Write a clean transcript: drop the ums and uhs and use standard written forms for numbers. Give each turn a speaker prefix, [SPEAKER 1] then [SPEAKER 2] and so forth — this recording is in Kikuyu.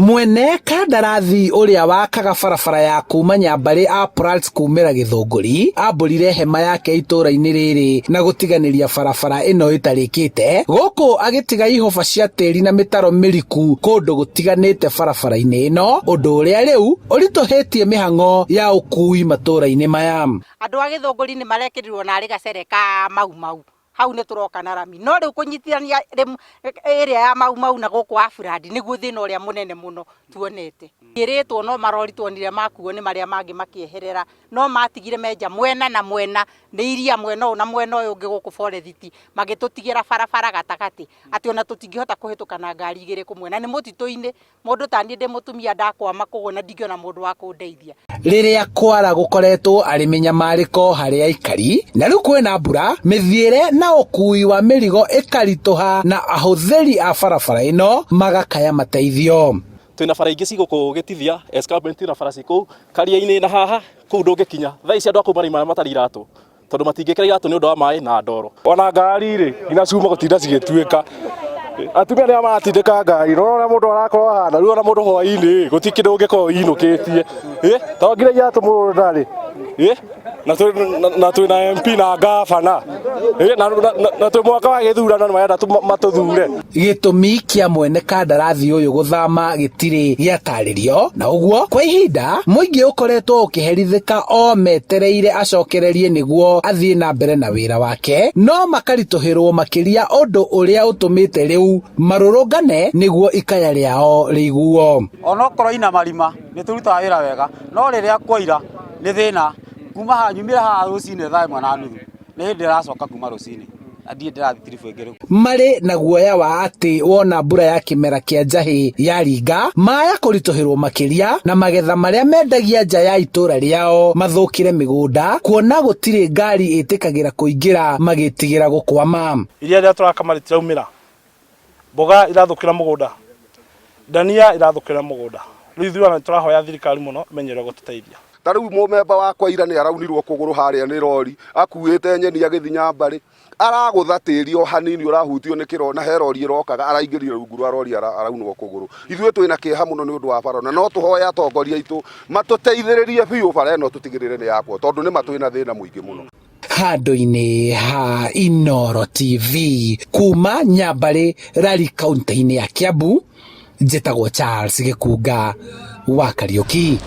[SPEAKER 1] Mwene kandarathi ũrĩa wakaga barabara ya kuma Nyambarĩ Uplands kumĩra Gĩthũngũri ambũrire hema yake itũra-inĩ rĩrĩ na gũtiganĩria barabara ĩno ĩtarĩkĩte gũkũ agĩtiga ihoba cia tĩri na mĩtaro mĩriku kũndũ gũtiganĩte barabara-inĩ ĩno, ũndũ ũrĩa rĩu ũritũhĩtie mĩhang'o ya ũkui matũra-inĩ maya.
[SPEAKER 2] Andũ a Gĩthũngũri nĩ marekĩrirwo narĩ gacere ka Mau Mau hau nĩ tũroka na rami no rĩu kũnyitithania ĩrĩa ya Mau Mau na gũkũ Upland nĩguo thĩna ũrĩa mũnene mũno tuonete. Ĩrĩtwo no marori tuonire makuo nĩ marĩa mangĩ makĩeherera no matigire menja mwena na mwena nĩ iria mwena ũyũ na mwena ũyũ ũngĩ gũkũ forest magĩtũtigĩra barabara gatagatĩ atĩ ona tũtingĩhota kũhĩtũka na ngari igĩrĩ kũmwe na nĩ mũtitũ-inĩ. Mũndũ ta niĩ ndĩ mũtumia ndakwama kũgũ na ndingĩona mũndũ wa kũndeithia.
[SPEAKER 1] Rĩrĩa kwara gũkoretwo arĩ mĩnyamarĩko harĩ aikari, na rĩu kwĩna mbura, mĩthiĩre na ũkui wa mĩrigo ĩkaritũha na ahũthĩri a barabara ĩno magakaya mateithio.
[SPEAKER 3] Twĩna bara ingĩ ci gũkũ Gĩtithia, escarpment na bara ci kũu Karia-inĩ na haha kũu ndũngĩkinya. Thaa ici andũ a kũu maraima matarĩ iratũ tondũ matingĩkĩra iratũ nĩ ũndũ wa maĩ na ndoro.
[SPEAKER 4] Ona ngari rĩ, nginya cuma gũtinda cigĩtuĩka. Atumia nĩo maratindĩka ngari, nĩwona ũrĩa mũndũ arakorwo ahana, rĩu ona mũndũ hwainĩ gũtirĩ kĩndũ ũngĩkorwo ũinũkĩtie. Tondũ nginya iratũ mũndũ ndarĩ. Na twĩna MP na ngabana, na twĩ mwaka wa gĩthurano nĩ marenda matũthure.
[SPEAKER 1] Gĩtũmi kĩa mwene kandarathi ũyũ gũthama gĩtirĩ gĩatarĩrio, na ũguo kwa ihinda mũingĩ ũkoretwo ũkĩherithĩka o metereire acokererie nĩguo athiĩ na mbere na wĩra wake, no makaritũhĩrwo makĩria ũndũ ũrĩa ũtũmĩte rĩu marũrũngane nĩguo ikaya rĩao rĩiguo.
[SPEAKER 5] Onokorwo ina marima nĩ tũrutaga wĩra wega, no rĩrĩa kwaira nĩ thĩna. Kuma haha nyumire haha rũcinĩ thaa ĩmwe na nuthu, nĩ hĩndĩ ndĩracoka kuma rũcinĩ na ndirĩ ndĩrathiĩ tiribũ ĩngĩ rĩu.
[SPEAKER 1] Marĩ na guoya wa atĩ wona mbura ya kĩmera kĩa njahĩ yaringa, maya kũritũhĩrwo makĩria na magetha marĩa mendagia nja ya itũra rĩao mathũkĩre mĩgũnda, kuona gũtirĩ ngari ĩtĩkagĩra kũingĩra magĩtigĩra gũkwama.
[SPEAKER 4] Iria rĩrĩa tũrakama rĩtiraumĩra, mboga irathũkĩra mũgũnda, ndania irathũkĩra mũgũnda. Rĩu ithuĩ ona nĩtũrahoya thirikari mũno ĩmenyerere gũtũteithia.
[SPEAKER 6] Ta rĩu mũmemba wakwa ira nĩ araunirwo kũgũrũ harĩa nĩ rori akuĩte nyeni agĩthiĩ Nyambarĩ, aragũtha tĩri o hanini ũrahutio nĩ kĩro na he rori ĩrokaga araingĩrire rungu rwa rori araunwo kũgũrũ. Ithuĩ twĩna kĩeha mũno nĩ ũndũ wa bara na no tũhoe atongoria aitũ matũteithĩrĩrie biũ bara ĩno tũtigĩrĩre nĩ yakwo tondũ nĩma twĩna thĩna mũingĩ mũno.
[SPEAKER 1] Handũ-inĩ ha Inooro TV kuma Nyambarĩ Rari kaunti-inĩ ya Kiambu, njĩtagwo Charles Gĩkunga wa Kariũki.